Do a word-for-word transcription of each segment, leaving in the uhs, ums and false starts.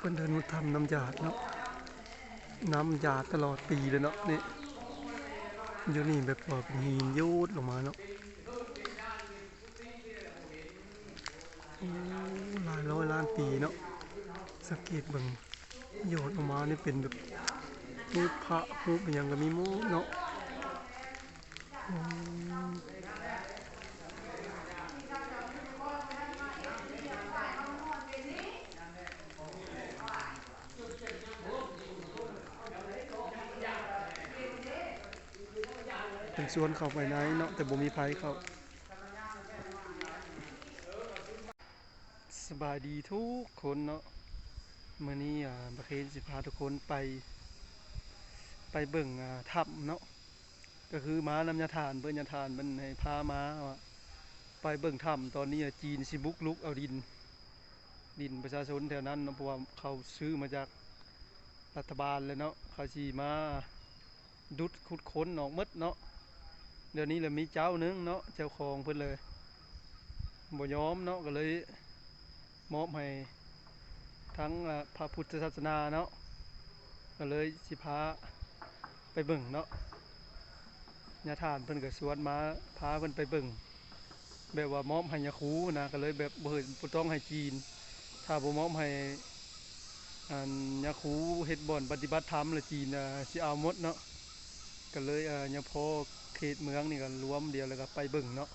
เพิ่นเดินมาทำน้ำหยาดเนาะ น้ำหยาดตลอดปีเลยเนาะ นี่ อยู่นี่แบบว่าเป็นหินโยดลงมาเนาะ โอ้ หลายร้อยล้านปีเนาะ สังเกตเบิ่ง โยดลงมานี่เป็นแบบ รูปพระ รูปอิหยังก็มีหมดเนาะ อืม เพิ่นชวนเข้าไปในเนาะ แต่บ่มีไผเข้า สบายดีทุกคนเนาะ มื้อนี้ อ่า บ่าวเคนสิพาทุกคนไป ไปเบิ่ง อ่า ถ้ำเนาะ ก็คือมานำญาติทาน เพิ่นญาติทานเพิ่นให้พามาว่า ไปเบิ่งถ้ำ ตอนนี้ อ่า จีนสิบุกรุกเอาดิน ดินประชาชนแถวนั้นเนาะ เพราะว่าเขาซื้อมาจากรัฐบาลแล้วเนาะ เขาสิมา ดุดขุดค้นออกหมดเนาะ เดี๋ยวนี้แหละมีเจ้าหนึ่งเนาะ เจ้าของเพิ่นเลยบ่ยอมเนาะ ก็เลยมอบให้ทั้ง อ่า พระพุทธศาสนาเนาะ ก็เลยสิพาไปเบิ่งเนาะ ญาติทานเพิ่นก็ชวนมา พาเพิ่นไปเบิ่ง แบบว่ามอบให้ยาคูนะ ก็เลยแบบบ่เห็น บ่ต้องให้จีน ถ้าบ่มอบให้ อันยาคูเฮ็ดบ่อนปฏิบัติธรรมแล้วจีน อ่า สิเอาหมดเนาะ ก็เลย อ่า ยังพอเขตเมืองนี่ก็รวมเดียว แล้วก็ไปเบิ่งเนาะ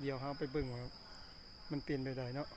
เดี๋ยวเฮาไปเบิ่งว่ามันเป็นแบบใดเนาะ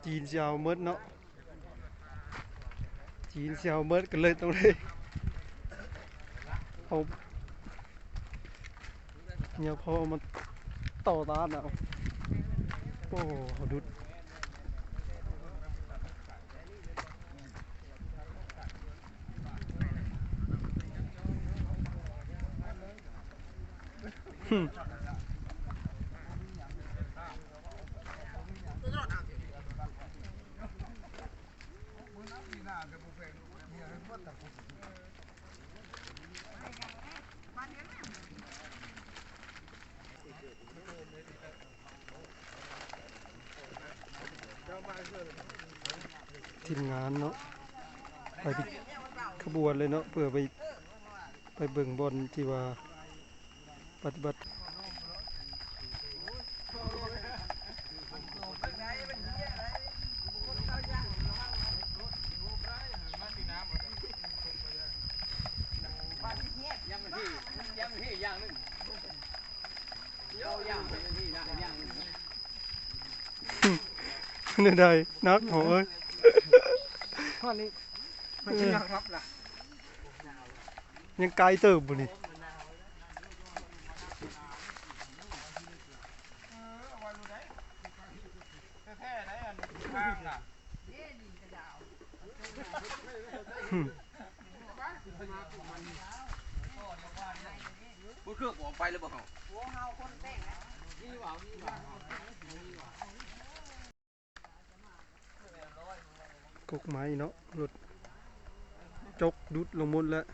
จีนสิเอาหมดเนาะ จีนสิเอาหมด ก็เลยต้องได้เอา เนี่ยพอมาต่อต้านเอา โอ้โห ดุด ทีมงานเนาะ ไปเป็นขบวนเลยเนาะ เพื่อไป ไปเบิ่งบ่อนที่ว่าปฏิบัติ เนี่ยได้นักโหเอ้ย ข้อนี้มันจะยากครับล่ะ ยังไกลเติบบุนี่ บ่เครื่องออกไปเลยบ่เฮา กกไม้เนาะ รถจกดุดลงหมดแล้ว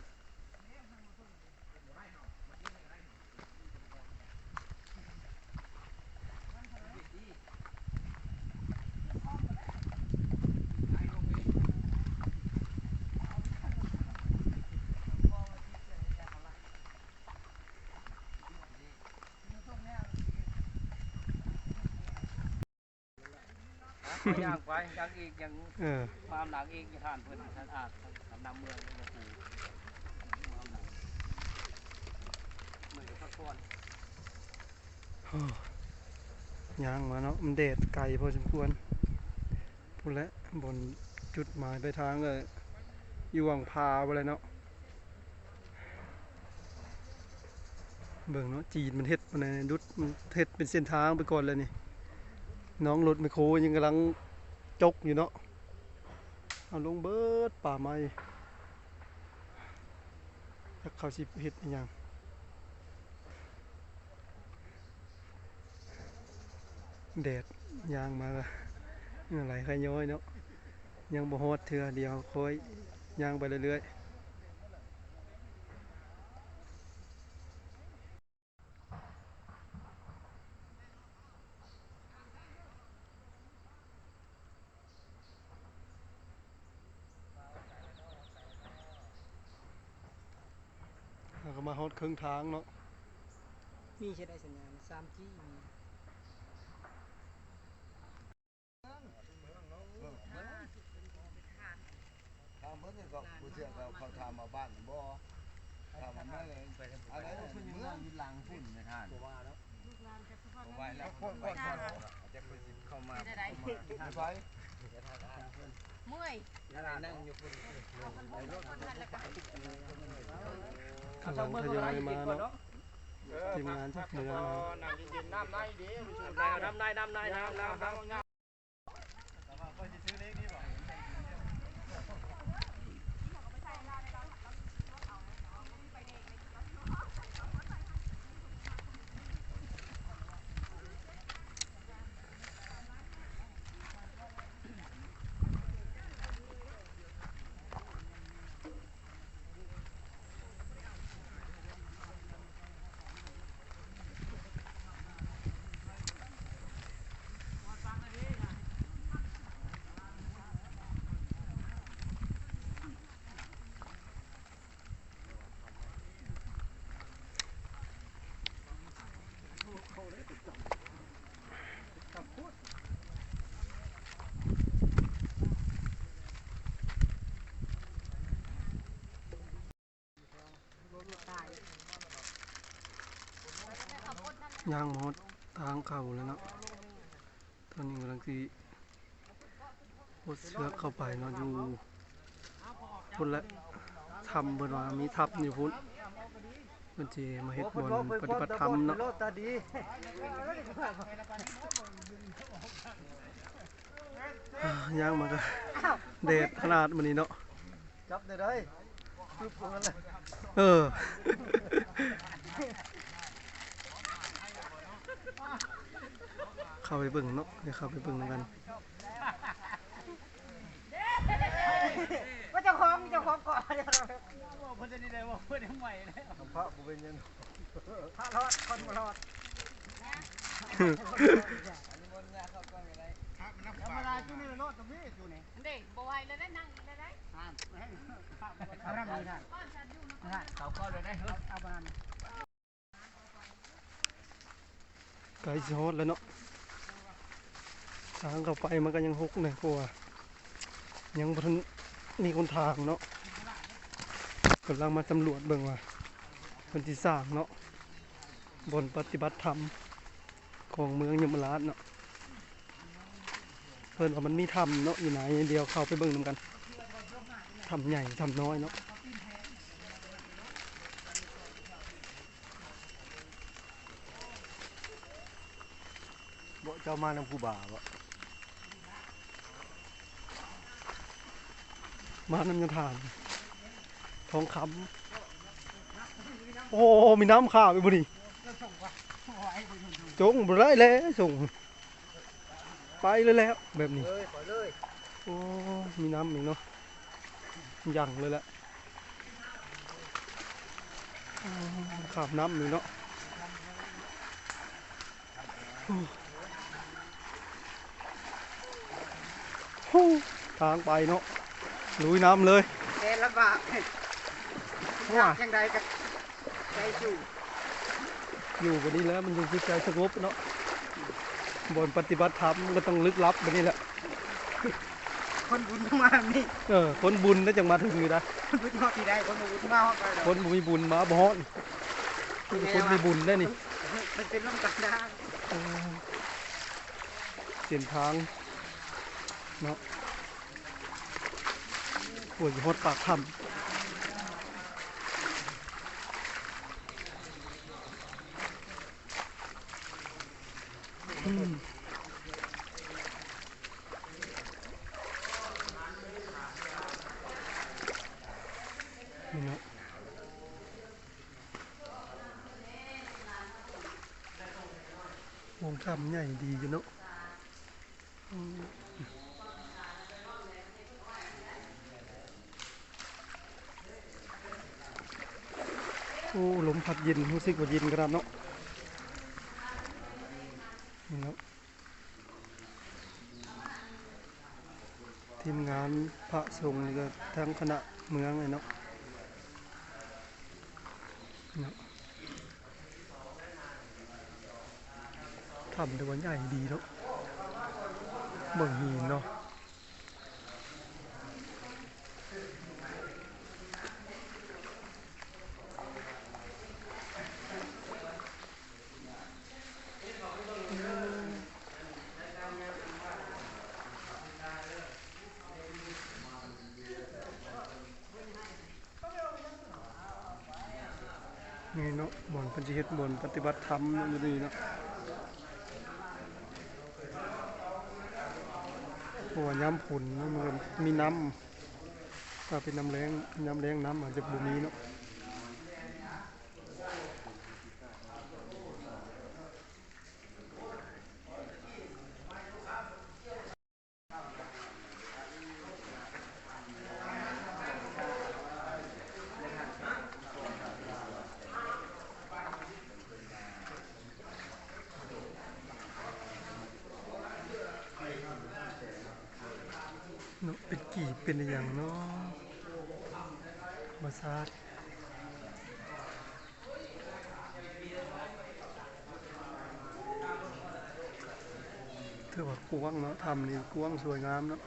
ย่างไปย่างอีก ยัง เออ ความหลังอีก อย่าทานเพิ่น ท่านอาจ ทำนำเมืองนี่นะปู่ ความหลัง เหมือนกับ โอ้ ย่างมาเนาะ มันแดดไกลพอสมควร พู้นแหละ บ่อนจุดหมายปลายทางก็อยู่หว่างพาไปเลยเนาะ เบิ่งเนาะ จีนมันเฮ็ดมันดุด มันเฮ็ดเป็นเส้นทางไปก่อนเลยนี่ น้องรถแมคโครยังกำลังจกอยู่เนาะ เอาลงเบิดป่าไม้ จักเขาสิเฮ็ดอิหยัง แดด ย่างมาก็เหงื่อไหลคาย้อยเนาะ ยังบ่ฮอดเทื่อ เดี๋ยวค่อยย่างไปเรื่อยๆ เราก็มาฮอดครึ่งทางเนาะ มีใช้ได้สัญญาณ สามจี มี ถามเพิ่นก็ผู้เสียก็เขาถามมาบ้านบ่ ถามมาไม่เลย อะไร เพิ่นยังนั่งอยู่หลังพุ่นไม่ทัน บ่ว่าแล้ว บ่ว่าแล้ว บ่ว่าแล้ว อาจจะเพิ่นสิเข้ามา ได้ เข้ามา ไป เมื่อย นั่งอยู่พุ่น กำลังทยอยมาเนาะ ทีมงานจากเหนือมา น้ำเย็นๆ น้ำในเด้ น้ำใน น้ำใน น้ำใน น้ำใน น้ำใน ย่างมาฮอดทางเข้าแล้วเนาะ ตอนนี้กำลังสิ หดเสือกเข้าไปเนาะ อยู่พุ้นแหละ ถ้ำเพิ่นว่ามีถ้ำอยู่พุ้น เพิ่นสิมาเฮ็ดบ่อนปฏิบัติธรรมเนาะ ย่างมาก็แดดขนาดมื้อนี้เนาะ จับได้ได้ ปึ๊บ ตรงนั้นแหละ เออ เข้าไปเบิ่งเนาะ เดี๋ยวเข้าไปเบิ่งนำกัน ว่าเจ้าของ เจ้าของเกาะ เพิ่นจะนี่ได้บ่ เพิ่นยังใหม่เลย พระบ่เป็นหยัง พระรอด คนบ่รอด ธรรมดาจุนี่รอดตรงนี้จุนี่ เด้ บ่ไหวแล้วได้ นั่งอีกแล้วได้ อ่าน เอาน้ำนี่ท่าน ท่าน เขาก็เลยได้ เอาประมาณ ใกล้สิฮอดแล้วเนาะ ทางเข้าไปมันก็ยังฮกแหน่ เพราะว่ายังบ่ทันมีหนทางเนาะ กำลังมาสำรวจเบิ่งว่าเพิ่นสิสร้างเนาะ บ่อนปฏิบัติธรรมของเมืองยมราชเนาะ เพิ่นว่ามันมีถ้ำเนาะ อยู่ไหน เดี๋ยวเข้าไปเบิ่งนำกัน ถ้ำใหญ่ ถ้ำน้อยเนาะ บ่ เจ้ามานำครูบาบ่ มานำยาทาน ทองคำ โอ้ มีน้ำข้ามอีกบ่นี่ จงบ่ได้แล้ว ส่ง ไปเลยแล้ว แบบนี้ เลย ไปเลย โอ้ มีน้ำอีกเนาะ ยังเลยแหละ อ๋อ ข้ามน้ำนี่เนาะ โอ้ โอ้ ทางไปเนาะ ลุยน้ำเลย แสนลำบาก ว้า ยากจังใดก็ใจสู้ อยู่บ่นี้แล้ว มันอยู่ที่ใจสงบเนาะ บ่อนปฏิบัติธรรมมันก็ต้องลึกลับบ่นี้แหละ คนบุญต้องมาแบบนี้ เออ คนบุญน่าจะมาถึงอยู่นะ คนบุญฮอดที่ใด คนบ่บุญมาฮอดไปดอก คนบ่มีบุญมาบ่ฮอด คือคนมีบุญได้นี่ มันเป็นร่องกลางด้าน เออ เส้นทางเนาะ กว่าจะฮอดปากถ้ำ อืม นี่เนาะ วงถ้ำใหญ่ดีอยู่เนาะ อืม โอ้ ลมพัดเย็น รู้สึกว่าเย็นขนาดเนาะ นี่เนาะ ทีมงานพระสงฆ์นี่ก็ทั้งคณะเมืองเลยเนาะ เนาะ ถ้ำแต่ว่าใหญ่ดีเนาะ เบิ่งหินเนาะ นี่เนาะ บ่อนเพิ่นสิเฮ็ดบ่อนปฏิบัติธรรมเนาะ อยู่นี่เนาะ เพราะว่ายามฝนเนาะ มันก็มีน้ำ ถ้าเป็นน้ำแล้ง ยามแล้งน้ำอาจจะบ่มีเนาะ เนาะ เป็นกี่เป็นอหย่างเนาะ ธรรมชาติ ถือว่ากว้างเนาะ ถ้ำนี่กว้างสวยงามเนาะ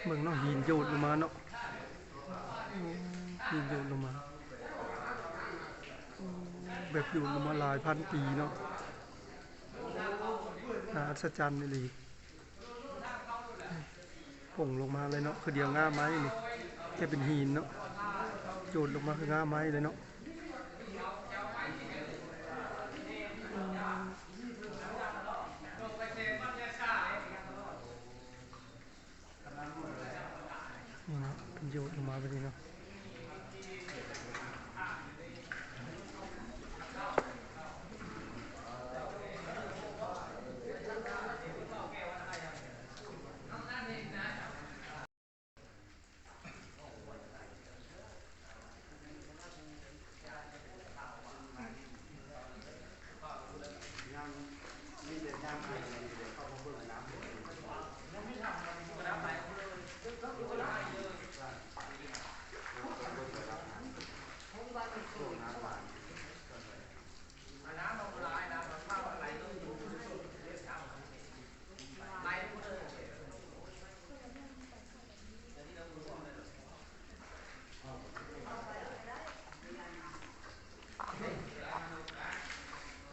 เบิ่งเนาะ หินโยนลงมาเนาะ อืม หินโยนลงมา แบบโยนลงมาหลายพันปีเนาะ น่าอัศจรรย์อีหลี ผงลงมาเลยเนาะ คือเดียวง่าไม้นี่ แค่เป็นหินเนาะ โยนลงมาคือง่าไม้เลยเนาะ นี่เนาะ เป็นโยนลงมาแบบนี้เนาะ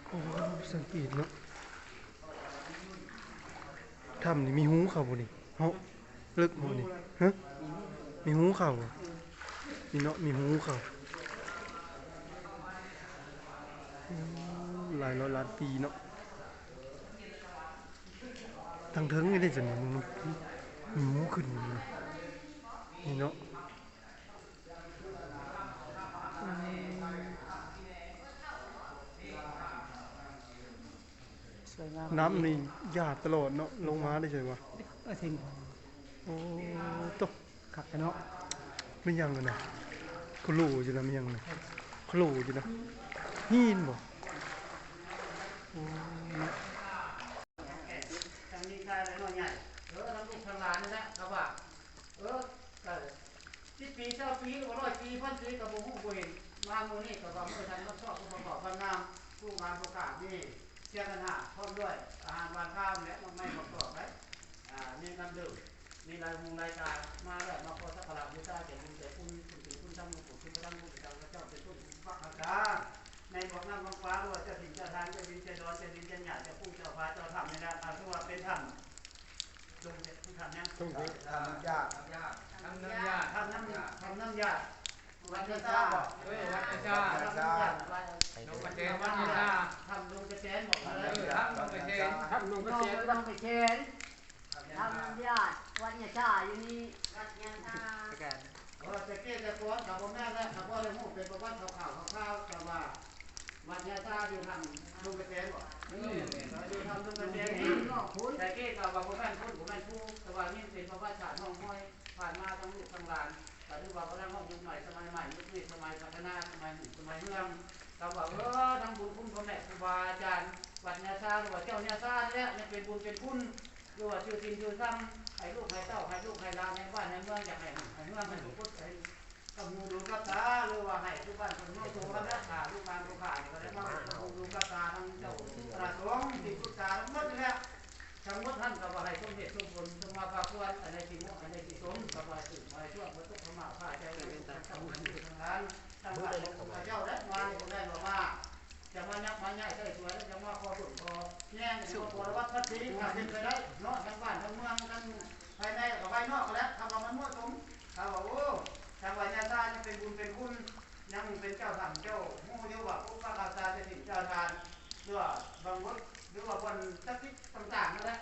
โอ้ สังเกตเนาะ ถ้ำนี่มีฮูเข้าบ่นี่ เฮาะ เลิกบ่นี่ ฮะ มีฮูเข้าบ่ มีเนาะ มีฮูเข้า อืม หลายร้อยล้านปีเนาะ ทางเทิงนี่ได้จัง มัน มันมีฮูขึ้นอยู่นี่ นี่เนาะ สวยงาม น้ำนี่หยาดตลอดเนาะ ลงมาได้ใช่ปะ เออ เซ็ง โอ้ ตก คักเนาะ ไม่ยังเลยนะ โคโลอยู่นะ ไม่ยังเลย โคโลอยู่นะ หินบ่ โอ้ ทางนี้ชายและน้อยใหญ่ เออ ทางลูกทางหลานนี่แหละ เขาว่า เออ ก็ สิบปี เก้าปี หรือว่าร้อยปี พันปี ก็บ่ฮู้บ่เห็น มามื้อนี้ก็ว่ามื้อทันมันชอบผู้ประกอบการงาม ผู้งานผู้การนี่ เสียกันหา พร้อมด้วย อาหารหวานข้าวและดอกไม้ประกอบไว้ อ่า มีน้ำดื่ม มีหลายมุงหลายตา มาแล้วมาขอสักการะบูชาแก่บุญแก่คุณ คุณเป็นคุณ ทั้งหมู่ผู้ที่พระทั้งผู้เป็นเจ้าพระเจ้าเป็นผู้ปกปักรักษา ในบ่อน้ำบ่อฟ้า หรือว่าเจ้าถิ่นเจ้าทาน เจ้าดินเจ้าดอน เจ้าดินเจ้าหญ้า เจ้าภูเจ้าผา เจ้าถ้ำนี่แหละ อ่า ถือว่าเป็นถ้ำ ลงจากถ้ำยัง ถ้ำน้ำยา ถ้ำน้ำยา ถ้ำน้ำ ถ้ำน้ำยา วัดยาซา เออ วัดยาซา ถ้ำน้ำยา หนองกระแส วัดยาซา ถ้ำหนองกระแสบอก เออ ถ้ำหนองกระแส ถ้ำหนองกระแส หนองกระแส ทำน้ำยาดวัดยาชาอยู่นี่ วัดยาชา เออ แต่กี้แต่ก่อนเขาบ่แม่นแล้ว เขาบ่ได้ฮู้เป็นประวัติข่าวๆ คร่าวๆ แต่ว่าวัดยาชาอยู่ทางดงกระแสบ่ อืม อยู่ทางดงกระแสนี่ นอกพุ้น แต่กี้เขาว่าบ่แม่นพุ้น บ่แม่นผู้ แต่ว่านี่เป็นประวัติศาสตร์ร่องรอย ผ่านมาทั้งลูกทั้งหลาน ก็ถือว่าพลังของยุคใหม่ สมัยใหม่ ยุคนี้สมัยพัฒนา สมัยหมู่ สมัยเมือง เขาว่า เออ ทั้งบุญคุณพ่อแม่ครูบาอาจารย์ วัดยาชา หรือว่าเจ้ายาชานี่แหละ ยังเป็นบุญเป็นคุณ หรือว่าชื่อศีลชื่อธรรม ให้ลูกให้เต้า ให้ลูกให้หลาน ให้บ้านให้เมือง อยากให้หมู่ให้เมือง ให้หมู่พุทธ ให้กับหมู่ดูกับตา หรือว่าให้ทุกบ้านทุกเมือง ทุกคณะข่า ลูกบ้านทุกข่า ก็ได้มาเป็นหมู่ดูกับตา ทั้งเจ้าพระสงฆ์ที่ปรึกษาทั้งหมดนี่แหละ ทั้งหมดท่านก็ว่าให้สมเหตุสมผล สมมาพาควร อันใดที่เหมาะ อันใดที่สม ก็ว่าให้ถือให้ช่วง บ่ตกขมาพาใจ ทั้งหลาย ทั้งบ้านทั้งเมือง เจ้าและมาในคนใดบ่มา จะมายักมาย้ายใส่สวย แล้วจะมาขอบุญขอแย่งขอตัววัดพระศรี ถ้าเป็นไปได้เนาะ ทั้งบ้านทั้งเมือง ทั้งภายในกับภายนอกก็แล้ว ถ้าว่ามันเหมาะสม ถ้าว่า โอ้ ทางวัดยาซายังเป็นบุญเป็นคุณ ยังเป็นเจ้าธรรมเจ้าหมู่ หรือว่าอุปการะเจ้าถิ่นเจ้าทาน หรือว่าบางวัด หรือว่าบนศักดิ์สิทธิ์ต่างๆ นั่นแหละ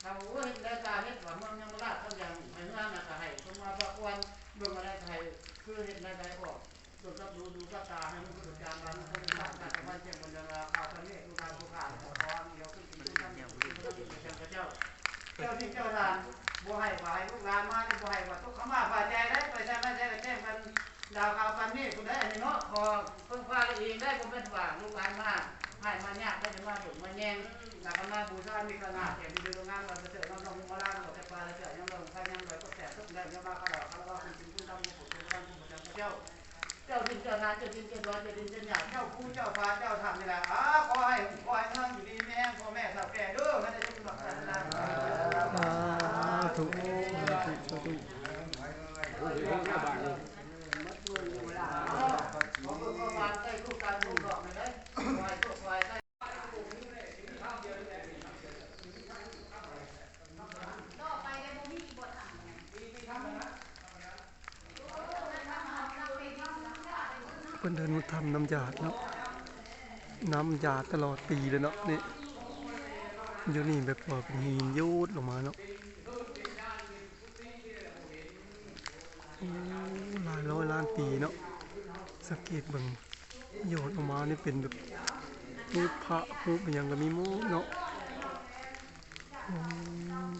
ถ้าว่า โอ้ เฮ็ดได้ตาเฮ็ดว่าเมืองยมราช ท่านยังให้เมืองน่ะก็ให้สมมาพระควร เมืองอะไรก็ให้ คือเฮ็ดได้ก็ออก ส่วนกับดู ดูกับตา ให้มันคือการบ้านมันคือการบ้าน การบ้านเชียงบนเรือข่าวตอนนี้ ดูการดูข่าว ขอเดียวขึ้นที่ท่านเจ้า เจ้าที่เจ้าทาน บ่ให้ว่าให้ลูกหลานมานี่ บ่ให้ว่าตกขมาพาใจได้ ไปใช้ไม่ใช้ก็แจ้งกัน ดาวข่าวปานนี้ผู้ใดอันนี้เนาะ ขอเพิ่งพาเองได้ บ่แม่นว่าลูกหลานมา ให้มายากได้ จะมาดุมาแยง แล้วก็มาบูชามีขนาดแก่ที่ดูงานวันประเสริฐน้องๆ มาล้าง ก็จะปลาเสือยังลง พายังลอยก็แตกทุกได้ ยังมาก็ดอก คารวะคุณ คุณธรรม คุณ คุณธรรม คุณพระเจ้า เจ้าถิ่นเจ้าทาน เจ้าถิ่นเจ้าดอน เจ้าดินเจ้าหญ้า เจ้าภูเจ้าผา เจ้าถ้ำนี่แหละ อ่า ขอให้ ขอให้เมืองอยู่ดีมีแฮง พ่อแม่เฒ่าแก่เด้อ ให้ได้สมหวังปรารถนา สาธุ สาธุ สาธุ ขอบุญขอทานได้ทุกการทุกดอกเลยนะ ขอให้โชคขอให้ได้ เพิ่นเอิ้นว่าถ้ำน้ำยาดเนาะ น้ำยาดตลอดปีเลยเนาะ นี่ อยู่นี่แบบว่าเป็นหินหยดลงมาเนาะ โอ้ หลายร้อยล้านปีเนาะ สังเกตเบิ่ง หยดออกมานี่เป็นแบบรูปพระรูปอิหยังก็มีหมดเนาะ อืม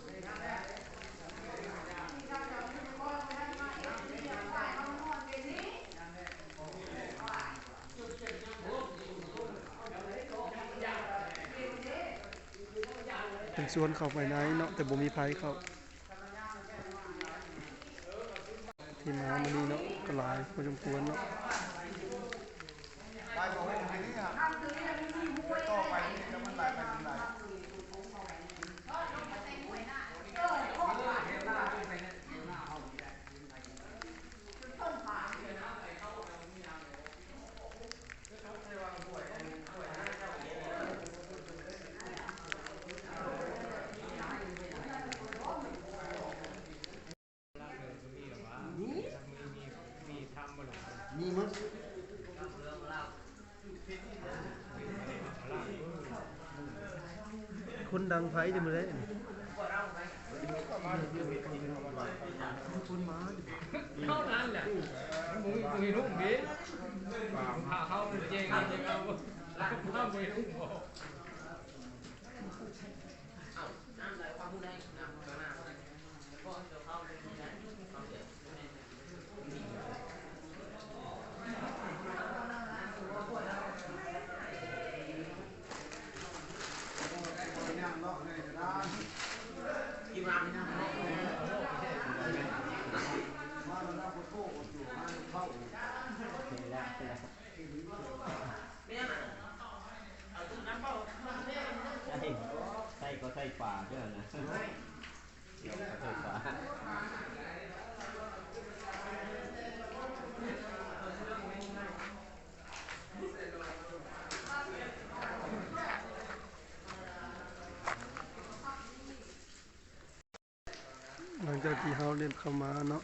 เป็นสวนเข้าไปในเนาะ แต่บ่มีไผเข้า ที่มามื้อนี้เนาะ ก็หลายพอสมควรเนาะ หลายกว่าหกปีนี่ครับ ต่อไปนี่แล้วมันหลายไปถึงไหน นี่ มีหมด คนดังไผจะมาได้ คนมา เท่านั้นแหละ มึง มึงให้ลูกเบส พาเขาเป็นเจง เจงเอา พาไปลูกบอก ใช่ ใช่ก็ใช่ป่าด้วยนะ เดี๋ยวก็ใช่ป่า หลังจากที่เฮาเดินเข้ามาเนาะ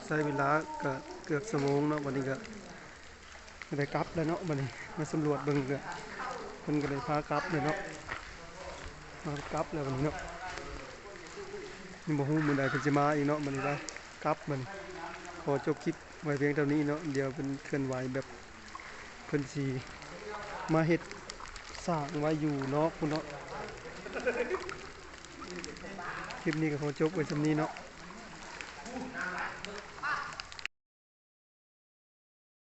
ใช้เวลาก็เกือบชั่วโมงเนาะ บัดนี้ก็ได้กลับแล้วเนาะ บัดนี้มาสำรวจเบิ่งก็เพิ่นก็ได้พากลับเลยเนาะ มากลับแล้วบัดนี้เนาะ ยังบ่ฮู้มื้อใดเพิ่นสิมาอีกเนาะ บัดนี้ไปกลับบัดนี้ ขอจบคลิปไว้เพียงเท่านี้เนาะ เดี๋ยวเพิ่นเคลื่อนไหวแบบเพิ่นสิมาเฮ็ดสร้างไว้อยู่นอกพุ้นเนาะ คลิปนี้ก็ขอจบไว้ส่ำนี้เนาะ